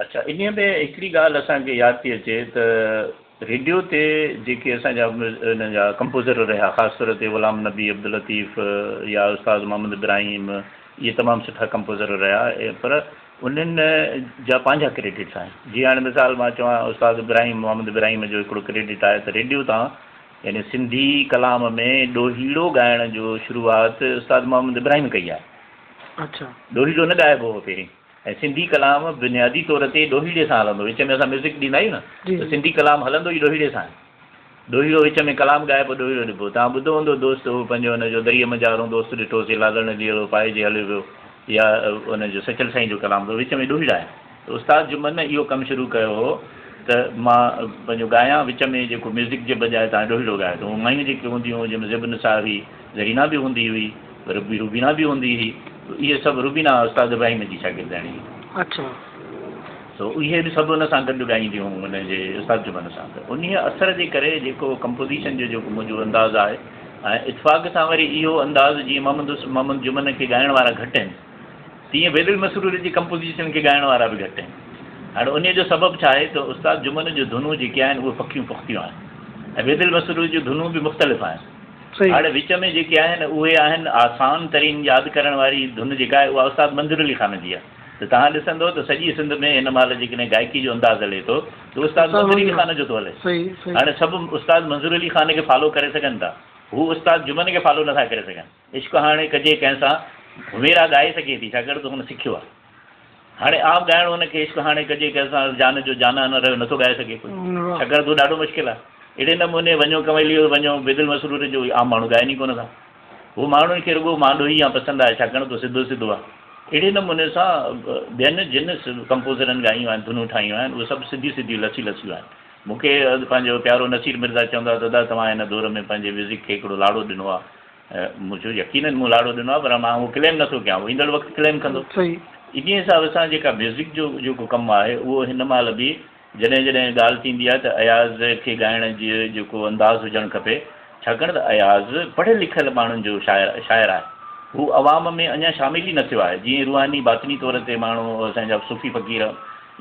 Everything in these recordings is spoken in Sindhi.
اڇا انهيء ۾ هڪڙي ڳالهه اسان کي ياد ٿي اچي ته ريڊيو تي جيڪي اسان جا انهن جا ڪمپوزر رهيا خاص طور تي غلام نبي عبداللطيف يا استاد محمد ابراهيم اهي تمام سٺا ڪمپوزر رهيا پر انهن جا پنهنجا ڪريڊٽس آهن جيئن هاڻي مثال مان چوان استاد ابراهيم محمد ابراهيم جو هڪڙو ڪريڊٽ آهي ته ريڊيو تان يعني سنڌي ڪلام ۾ ڏوهيڙو ڳائڻ جو شروعات استاد محمد ابراهيم ڪئي آهي. اڇا. ڏوهيڙو نه ڳائبو هو پهرين. ۽ سنڌي ڪلام بنيادي طور تي ڏوهيڙي سان هلندو وچ ۾ اسان ميوزڪ ڏيندا آهيون نه ته سنڌي ڪلام هلندو ئي ڏوهيڙي سان آهي. ڏوهيڙو وچ ۾ ڪلام ڳائي پوء ڏوهيڙو ڏبو. توهان ٻڌو هوندو دوست هو پنهنجو ان جو دريء منجهارون دوست ڏٺوسين لالڻ ليئڙو پائي جي هليو ويو يا ان جو سچل سائين جو ڪلام ته وچ ۾ ڏوهيڙا آهن ته استاد جمن اهو ڪم شروع ڪيو هو ته مان پنهنجو ڳايان وچ ۾ جيڪو ميوزڪ جي بجاء توهان ڏوهيڙو ڳايو ته اهي مايون جيڪي هونديون هيون جنهن ۾ زيب النساء هئي زرينا به هوندي هئي ربي روبينا به هوندي هئي اهي سڀ روبينا استاد ابراهيم جي شاگردياڻي هئي. اڇا. سو اهي به سڀ ان سان گڏ ڳائينديون هيون ان جي استاد جمن سان ته انهيء اثر جي ڪري جيڪو ڪمپوزيشن جو جيڪو منهنجو انداز آهي ۽ اتفاق سان وري اهو انداز جيئن محمد محمد جمن کي ڳائڻ وارا گهٽ آهن تيئن بيدل مسرور جي ڪمپوزيشن کي ڳائڻ وارا به گهٽ آهن. هاڻي انهيء جو سبب ڇا آهي ته استاد جمن جون ڌنون جيڪي آهن اهي پڪيون پختيون آهن ۽ بيدل مسرور جون ڌنون به مختلف آهن. هاڻي وچ ۾ جيڪي آهن اهي آهن آسان ترين ياد ڪرڻ واري ڌن جيڪا آهي اها استاد منظور علي خان جي آهي ته توهان ڏسندو ته سڄي سنڌ ۾ هن مهل جيڪڏهن گائڪي جو انداز هلي ٿو ته استاد منظور علي خان جو ٿو هلي. هاڻي سڀ استاد منظور علي خان کي فالو ڪري سگهن ٿا هو استاد جمن کي فالو نٿا ڪري سگهن. عشق هاڻي ڪجي ڪنهن سان حميرا ڳائي سگهي ٿي ڇاڪاڻ ته هن سکيو آهي. هاڻي عام ڳائڻو هن کي عشق هاڻي ڪجي ڪنهن سان جان جو جانان نه رهيو نٿو ڳائي سگهي ڪوئي ڇاڪاڻ ته ڏاڍو مشڪل آهي. اهڙي نموني وڃو ڪنوليو وڃو بيدل مسرور جو عام ماڻهو ڳائن ئي ڪونه ٿا. هو ماڻهن کي رڳو مانڊوئي يا پسند آهي ڇاڪاڻ ته سڌو سڌو آهي. اهڙي نموني سان ٻين جن ڪمپوزرن ڳايون آهن ڌنون ٺاهيون آهن اهي سڀ سڌيون سڌيون لسيون لسيون آهن. مون کي پنهنجو پيارو نصير مرزا چوندو آهي دادا توهان هن دور ۾ پنهنجي ميوزڪ کي هڪڙو لاڙو ڏنو آهي. مون چيو يقينن مون لاڙو ڏنو آهي پر مان اهو ڪليم نٿو ڪيان اهو ايندڙ وقت ڪليم ڪندو. انهيء حساب سان جيڪا ميوزڪ جو جيڪو ڪم آهي اهو هن مهل به جڏهن جڏهن ڳالهه ٿيندي آهي ته اياز کي ڳائڻ جي جيڪو انداز هجڻ کپي ڇاڪاڻ ته اياز پڙهيل لکيل ماڻهن جو شاعر شاعر آهي هو عوام ۾ اڃا شامل ئي نه ٿيو آهي جيئن روحاني باطني طور تي ماڻهو اسان جا صوفي فقير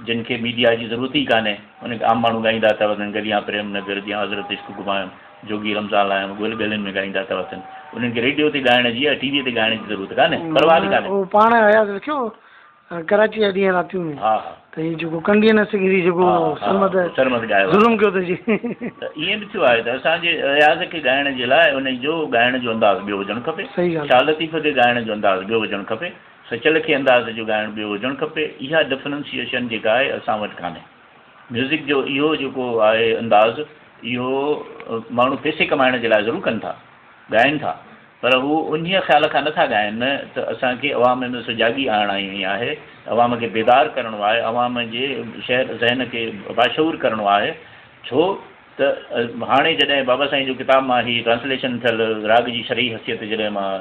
جن کي ميڊيا جي ضرورت ئي ڪانهي انهن کي عام ماڻهو ڳائيندا ٿا وڃن گليان پريم نگر جيان حضرت عشق گهمايم جوڳي رمضان لايم ڳول ڳلين ۾ ڳائيندا ٿا وتن. انهن کي ريڊيو تي ڳائڻ جي يا ٽي ويء تي ڳائڻ جي ضرورت ڪانهي، پرواهه به ڪانهي. اهو پاڻ اياز لکيو ڪراچي جا ڏينهن راتيون ۾ ها ها. ته هي جيڪو ڪنڊيء نه سگهندي جيڪو سرمد سرمد ڳايو آهي. ظلم ڪيو اٿس جي. ته ائين به ٿيو آهي ته اسان جي اياز کي ڳائڻ جي لاء ان جو ڳائڻ جو انداز ٻيو هجڻ کپي. صحيح ڳالهه. شاهه لطيف کي ڳائڻ جو انداز ٻيو هجڻ کپي. سچل کي انداز جو ڳائڻ ٻيو هجڻ کپي. اها ڊفرنسيئيشن جيڪا آهي اسان وٽ ڪانهي. ميوزڪ جو اهو جيڪو آهي انداز اهو ماڻهو پئسي ڪمائڻ جي لاء ضرور ڪن ٿا، ڳائن ٿا پر هو انهيء خيال کان نٿا ڳائن ته اسان کي عوام ۾ سجاڳي آڻائڻي آهي، عوام کي بيدار ڪرڻو آهي، عوام جي شهر ذهن کي باشعور ڪرڻو آهي ڇو ته هاڻي جڏهن بابا سائين جو ڪتاب مان هي ٽرانسليشن ٿيل راڳ جي شرعي حيثيت جڏهن مان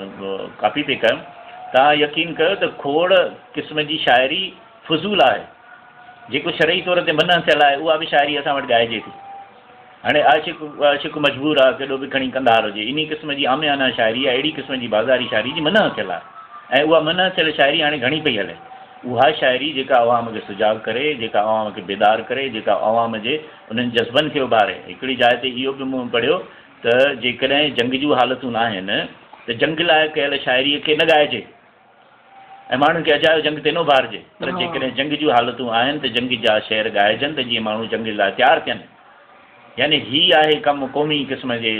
ڪاپي پئي ڪيم توهان يقين ڪيو ته کوڙ قسم جي شاعري فضول آهي جيڪو شرعي طور تي منع ٿيل آهي اها به شاعري اسان وٽ ڳائجي ٿي. هاڻي عاشق عاشق مجبور آ ڪيڏو به کڻي ڪنڌار هجي انهي قسم جي عاميانه شاعري يا اهڙي قسم جي بازاري شاعري جي منع ٿيل آهي ۽ اها منع ٿيل شاعري هاڻي گهڻي پئي هلي. اها شاعري جيڪا عوام کي سجاڳ ڪري، جيڪا عوام کي بيدار ڪري، جيڪا عوام جي انهن جذبن کي اڀاري. هڪڙي جاء تي اهو به مون پڙهيو ته جيڪڏهن جنگ جون حالتون ناهن ته جنگ لاء ڪيل شاعريء کي نه ڳائجي. ۽ ماڻهن کي اجايو جنگ تي نه اڀارجي، پر جيڪڏهن جنگ جون حالتون آهن ته جنگ جا شعر ڳائجن ته جيئن ماڻهو جنگ لاء تيار ٿين. يعني هي آهي ڪم قومي قسم جي.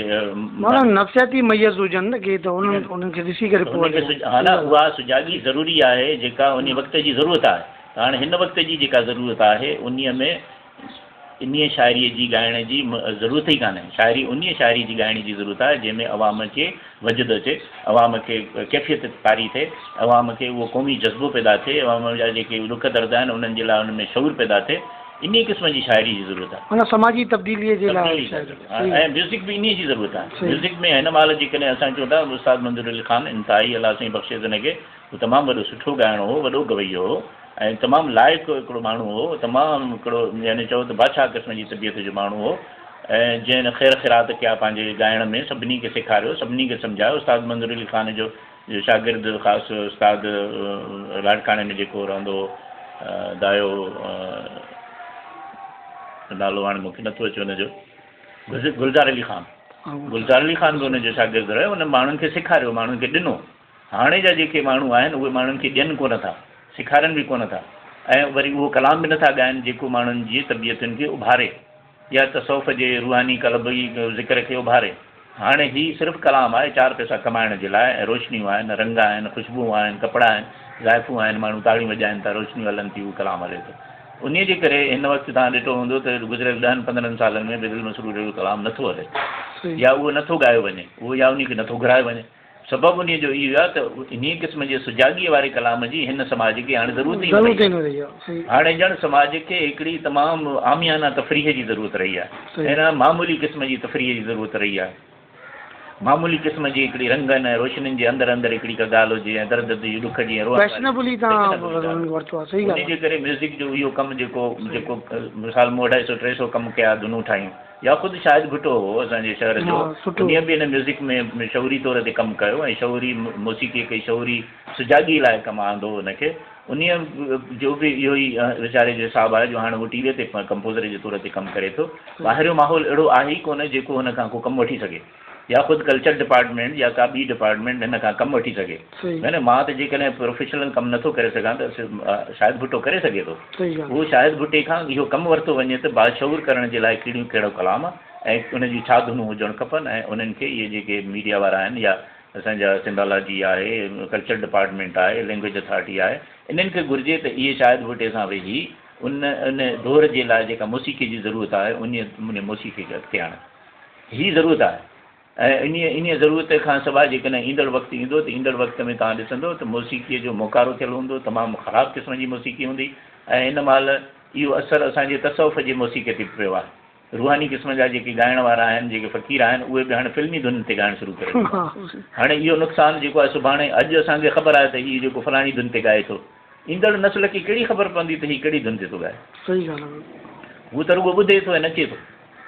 معنيٰ نفسياتي ميز هجن نه ڪي ته انهن انهن کي ڏسي ڪري پوء هلجي. ها نه اها سجاڳي ضروري آهي جيڪا انهي وقت جي ضرورت آهي ته هاڻي هن وقت جي جيڪا ضرورت آهي انهي ۾ انهيء شاعريء جي ڳائڻ جي ضرورت ئي ڪانهي. شاعري انهيء شاعريء جي ڳائڻ جي ضرورت آهي، جنهن ۾ عوام کي وجد اچي، عوام کي ڪيفيت طاري ٿئي، عوام کي اهو قومي جذبو پيدا ٿئي، عوام جا جيڪي ڏک درد آهن، انهن جي لاء انهن ۾ شعور پيدا ٿئي. انهيء قسم جي شاعريء جي ضرورت آهي. معنيٰ سماجي تبديليء جي لاء تبديلي شاعري. ها ۽ ميوزڪ به انهيء جي ضرورت آهي. ميوزڪ ۾ هن مهل جيڪڏهن اسان چئون ٿا استاد منظور علي خان انتهائي الله سائين بخشيس هن کي، هو تمام وڏو سٺو ڳائڻو هو، وڏو گويو هو ۽ تمام لائق هڪڙو ماڻهو هو، تمام هڪڙو يعني چئو ته بادشاهه قسم جي طبيعت جو ماڻهو هو ۽ جنهن خير خيرات ڪيا پنهنجي ڳائڻ ۾ سڀني کي سيکاريو، سڀني کي سمجهايو. استاد منظور علي خان جو شاگرد خاص استاد لاڙڪاڻي ۾ جيڪو رهندو هو دايو نالو هاڻي مون کي نٿو اچي ان جو، گلزار علي خان، گلزار علي خان به ان جو شاگرد رهيو، ان ماڻهن کي سيکاريو، ماڻهن کي ڏنو. هاڻي جا جيڪي ماڻهو آهن اهي ماڻهن کي ڏين ڪونه ٿا، سيکارين به ڪونه ٿا ۽ وري اهو ڪلام به نٿا ڳائن جيڪو ماڻهن جي طبيعتن کي اڀاري يا تصوف جي روحاني قلبي ذڪر کي اڀاري. هاڻي هي صرف ڪلام آهي چار پئسا ڪمائڻ جي لاء ۽ روشنيون آهن، رنگ آهن، خوشبوئون آهن، ڪپڙا آهن، زائفون آهن، ماڻهو تاڙيون وڄائن ٿا، روشنيون هلن ٿيون، اهو ڪلام هلي ٿو. انهيء جي ڪري هن وقت توهان ڏٺو هوندو ته گذريل ڏهن پندرهن سالن ۾ بيدل مسرور جو ڪلام نٿو هلي يا اهو نٿو ڳايو وڃي، اهو يا انهيء کي نٿو گهرايو وڃي. سبب انهيء جو اهو آهي ته انهيء قسم جي سجاڳيء واري ڪلام جي هن سماج کي هاڻي ضرورت ئي نه رهي آهي. هاڻي ڄڻ سماج کي هڪڙي تمام عاميانه تفريح جي ضرورت رهي آهي ۽ معمولي قسم جي تفريح جي ضرورت رهي آهي. معمولي قسم جي هڪڙي رنگن ۽ روشنين جي اندر اندر هڪڙي ڪا ڳالهه هجي ۽ درد جي ڏک جي ۽ روئڻ واري فيشنبلي تان ورتو آهي. صحيح ڳالهه انهيء جي ڪري ميوزڪ جو اهو ڪم جيڪو جيڪو مثال مون اڍائي سو ٽي سو ڪم ڪيا ڌنون ٺاهيون يا خود شاهد ڀٽو هو اسان جي شهر جو انهيء به هن ميوزڪ ۾ شعوري طور تي ڪم ڪيو ۽ شعوري موسيقيء کي شعوري سجاڳي لاء ڪم آندو ان کي انهيء جو به اهو ئي ويچاري جو حساب آهي جو هاڻ هو ٽي ويء تي ڪمپوزر جي طور تي ڪم ڪري ٿو. ٻاهريون ماحول اهڙو آهي ئي ڪونه جيڪو هن کان ڪو ڪم وٺي سگهي يا خود ڪلچر ڊپارٽمينٽ يا ڪا ٻي ڊپارٽمينٽ هن کان ڪم وٺي سگهي. نه مان ته جيڪڏهن پروفيشنل ڪم نٿو ڪري سگهان ته شاهد ڀٽو ڪري سگهي ٿو. اهو شاهد ڀٽي کان اهو ڪم ورتو وڃي ته باشعور ڪرڻ جي لاء ڪهڙيون ڪهڙو ڪلام ۽ ان جون ڇا ڌنون هجڻ کپن ۽ انهن کي اهي جيڪي ميڊيا وارا آهن يا اسان جا سنڌالاجي آهي، ڪلچر ڊپارٽمينٽ آهي، لينگويج اٿارٽي آهي، انهن کي گهرجي ته اهي شاهد ڀٽي سان ويهي ان ان دور جي لاء جيڪا موسيقي جي ضرورت آهي انهيء انهيء موسيقي کي اڳتي آڻن. هي ضرورت آهي ۽ انهيء انهيء ضرورت کان سواء جيڪڏهن ايندڙ وقت ايندو ته ايندڙ وقت ۾ توهان ڏسندو ته موسيقيء جو موڪارو ٿيل هوندو، تمام خراب قسم جي موسيقي هوندي ۽ هن مهل اهو اثر اسان جي تصوف جي موسيقي تي به پيو آهي. روحاني قسم جا جيڪي ڳائڻ وارا آهن، جيڪي فقير آهن، اهي به هاڻي فلمي ڌن تي ڳائڻ شروع ڪري ڏنو آهي. هاڻي اهو نقصان جيڪو آهي سڀاڻي اڄ اسان کي خبر آهي ته هي جيڪو فلاڻي ڌن تي ڳائي ٿو، ايندڙ نسل کي ڪهڙي خبر پوندي ته هي ڪهڙي ڌن تي ٿو ڳائي. صحيح ڳالهه آهي. هو ته رڳو ٻڌي ٿو ۽ نچي ٿو.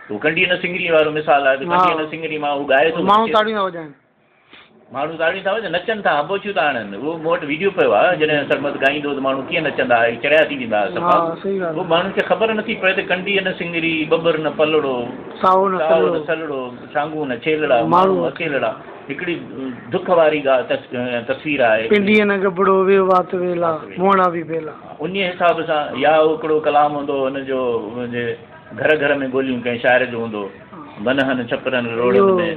هو ڪنڊيء نه سڱريء وارو مثال آهي ته ڪنڊيء نه سڱري مان هو ڳائي ٿو. ماڻهو تاڙيون ٿا وڄائن. ماڻهو تاڙيون ٿا وڄائن، نچن ٿا، هنبوڇيون ٿا هڻن. اهو مون وٽ ويڊيو پيو آهي، جڏهن سرمد ڳائيندو هو ته ماڻهو ڪيئن نچندا هئا، چريا ٿي ويندا هئا صفا. پوء ماڻهن کي خبر نٿي پئي ته ڪنڊيء نه سڱري، ٻٻر نه پلڙو، سائو نه سلڙو، ڇانگون نه ڇيلڙا، ماڻهو اڪيلڙا. هڪڙي دک واري تصوير آهي. پنڊيء نه گبڙو، ويو وات ويلا، موهڻا به ڀيلا. انهيء حساب سان يا هڪڙو ڪلام هوندو هو هن جو گهر گهر ۾ گوليون ڪنهن شاعر جو هوندو هو. منهن ڇپرن روڙن ۾.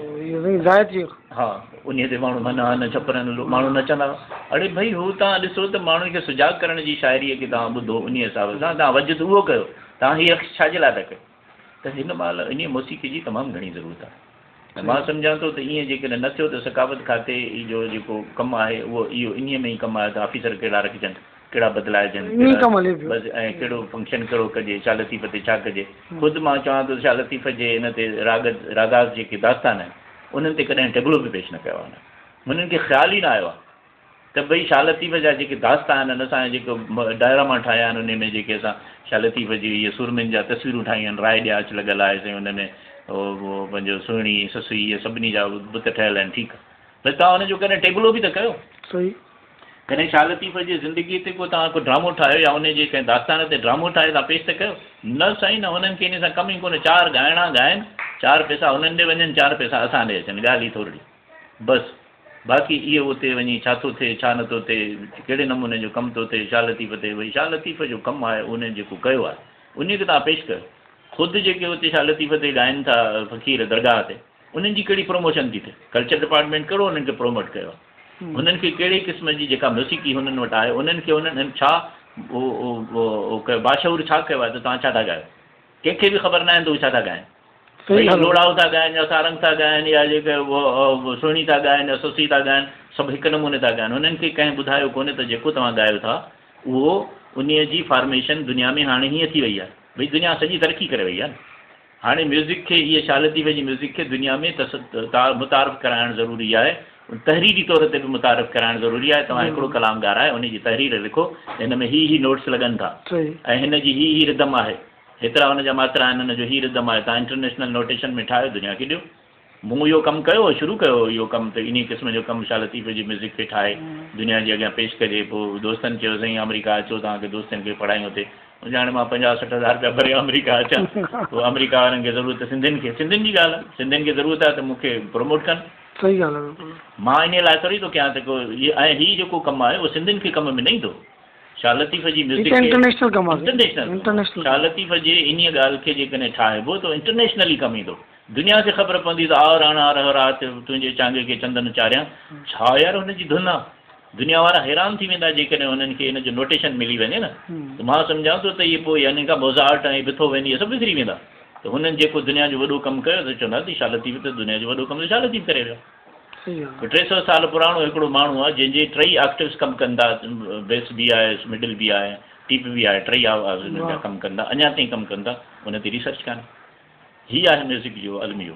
ها انهيء تي ماڻهو منهن ڇپرن ماڻهو نچندا هئا. اڙي ڀئي هو توهان ڏسو ته ماڻهن کي سجاڳ ڪرڻ جي شاعريء کي توهان ٻڌو انهيء حساب سان توهان وجد اهو ڪيو توهان هي رقص ڇا جي لاء ٿا ڪيو ته هن مهل انهيء موسيقيء جي تمام گهڻي ضرورت آهي ۽ مان سمجهان ٿو ته ائين جيڪڏهن نه ٿيو ته ثقافت کاتي جو جيڪو ڪم آهي اهو اهو انهيء ۾ ئي ڪم آهي ته آفيسر ڪهڙا رکجن ڪهڙا بدلائجن، ڪهڙا بس ۽ ڪهڙو فنڪشن ڪهڙو ڪجي، شاهه لطيف تي ڇا ڪجي. خود مان چوان ٿو ته شاهه لطيف جي ان تي راڳ راڳاس جيڪي داستان آهن، انهن تي ڪڏهن ٽيبلو به پيش نه ڪيو آهي. هنن کي خيال ئي نه آيو آهي ته ڀئي شاهه لطيف جا جيڪي داستان آهن، اسان جيڪو ڊائراما ٺاهيا آهن، انهي ۾ جيڪي اسان شاهه لطيف جي اهي سورمين جا تصويرون ٺاهيون آهن، راء ڏياچ لڳل آهي سائين ان ۾ اهو پنهنجو سهڻي، سسئي اهي سڀني جا بت ٺهيل آهن، ٺيڪ آهي ڀئي توهان ان جو ڪڏهن ٽيبلو به ته ڪيو. صحيح. ڪڏهن شاهه لطيف جي زندگيء تي ڪو توهان ڪو ڊرامو ٺاهيو يا ان جي ڪنهن داستان تي ڊرامو ٺاهي توهان پيش ته ڪيو؟ نه سائين نه هنن کي انهي سان ڪم ئي ڪونهي چار ڳائڻا ڳائن چار پئسا هنن ڏي وڃن چار پئسا اسان ڏي اچن ڳالهه ئي ٿورڙي بس باقي اهو اتي وڃي ڇا ٿو ٿئي ڇا نٿو ٿئي ڪهڙي نموني جو ڪم ٿو ٿئي شاهه لطيف تي ڀئي شاهه لطيف جو ڪم آهي انهن جيڪو ڪيو آهي انهي کي توهان پيش ڪيو خود جيڪي اتي شاهه لطيف تي ڳائن ٿا فقير درگاهه تي انهن جي ڪهڙي پروموشن ٿي ٿئي ڪلچر ڊپارٽمينٽ ڪهڙو انهن کي پروموٽ ڪيو آهي هنن کي ڪهڙي قسم جي جيڪا موسيقي هنن وٽ آهي انهن کي انهن ڇا ڪيو باشعور ڇا ڪيو آهي ته توهان ڇا ٿا ڳايو ڪنهن کي به خبر ناهي ته هو ڇا ٿا ڳائن ڀئي لوڙائو ٿا ڳائن يا سارنگ ٿا ڳائن يا جيڪي سهڻي ٿا ڳائن يا سسئي ٿا ڳائن سڀ هڪ نموني ٿا ڳائن هنن کي ڪنهن ٻڌايو ڪونهي ته جيڪو توهان ڳايو ٿا اهو انهيء جي فارميشن دنيا ۾ هاڻي هيئن ٿي وئي آهي ڀئي دنيا سڄي ترقي ڪري وئي آهي نه هاڻي ميوزڪ کي هيء شاهه لطيف جي ميوزڪ کي دنيا ۾ متعارف ڪرائڻ ضروري آهي، تحريري طور تي به متعارف ڪرائڻ ضروري آهي، توهان هڪڙو ڪلام ڳارائي ان جي تحرير لکو ته هن ۾ هي هي نوٽس لڳن ٿا ۽ هن جي هي هي ردم آهي، هيترا هن جا ماترا آهن، هن جو هي ردم آهي، توهان انٽرنيشنل نوٽيشن ۾ ٺاهيو دنيا کي ڏيو. مون اهو ڪم ڪيو، شروع ڪيو اهو ڪم ته انهي قسم جو ڪم شاهه لطيف جي ميوزڪ کي ٺاهي دنيا جي اڳيان پيش ڪجي، پوء دوستن چيو سائين آمريڪا اچو توهان کي دوستن کي پڙهايون اتي. هاڻي مان 50 60 هزار رپيا ڀري آمريڪا اچان، پوء آمريڪا وارن کي ضرورت سنڌين کي، سنڌين جي ڳالهه آهي، سنڌين کي ضرورت آهي ته مون کي پروموٽ ڪن. صحيح ڳالهه آهي بلڪل. مان انهيء لاء ٿوري ٿو ڪيان ته ڪو ۽ هي جيڪو ڪم آهي اهو سنڌين کي ڪم ۾ نه ايندو. شاهه لطيف جي هي ميوزڪ ته کي انٽرنيشنل ڪم آهي انٽرنيشنل انٽرنيشنل. شاهه لطيف جي انهيء ڳالهه کي جيڪڏهن ٺاهبو ته انٽرنيشنلي ڪم ايندو. دنيا کي خبر پوندي ته آء راڻا رهه رات تنهنجي چانگي کي چندن چاريان. ڇا يار هن جي ڌن آ. دنيا وارا حيران ٿي ويندا جيڪڏهن هنن کي ان جو نوٽيشن ملي وڃي نه ته مان سمجهان ٿو ته اهي پوء يعني ڪا موزارٽ ۽ بيٿووين اهي سڀ وسري ويندا ته هنن جيڪو دنيا جو وڏو ڪم ڪيو ته چوندا ته شاهه لطيف ته دنيا جو وڏو ڪم ته شاهه لطيف ڪري ويو. 300 سال پراڻو هڪڙو ماڻهو آهي جنهن جي ٽئي آڪٽوز ڪم ڪن ٿا، بيس به آهي، مڊل به آهي، ٽيپ به آهي، ٽئي آواز هنن جا ڪم ڪن ٿا، اڃا تائين ڪم ڪن ٿا، ان تي ريسرچ ڪانهي. هي آهي ميوزڪ جو الميو.